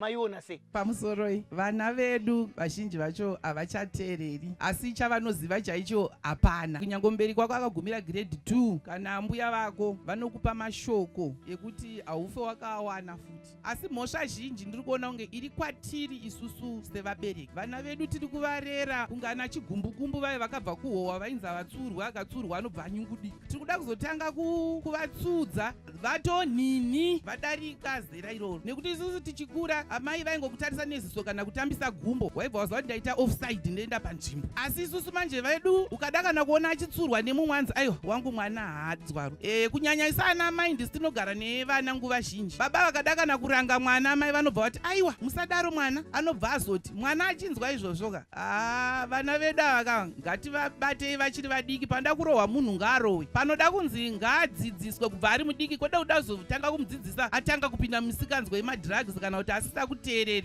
Maiona sei? Pamusoroi, vana vedu vazhinji vacho havachateereri, asi chavanoziva chaicho hapana. Kunyange mubereki wako akagumira grade 2 kana ambuya vako vanokupa mashoko ekuti haufe wakaawana futi. Asi mhosva zhinji ndiri kuona kunge iri kwatiri isusu sevabereki. Vana vedu tiri kuvarera kunge ana chigumbukumbu vaye vakabva kuhowa vainzi havatsurwe, akatsurwa anobva anyungudika. Tiri kuda kuzotanga kuvatsudza vatonhinhi vadarika zera iroro, nekuti isusu tichikura amai vaingokutarisa neziso kana kutambisa gumbo, waibva waziva kuti ndaita offside, ndoenda panzvimbo. Asi isusu manje vedu ukada kana kuona achitsurwa nemumwe anzi aiwa wangu mwana haadzwaro. Kunyanya isu ana amai ndisi tinogara nevana nguva zhinji. Baba vakada kana kuranga mwana, amai vanobva vati aiwa musadaro mwana, anobva azoti mwana achinzwa izvozvo ka. Haa vana vedu ava ka ngativabatei vachiri vadiki. Panoda kurohwa munhu ngaarohwe, panoda kunzi ngaadzidziswe kubva ari mudiki, kwete kuda kuzotanga kumudzidzisa atanga kupinda mumisikanzwa yemadrugs kana kuti asisa kuteereri.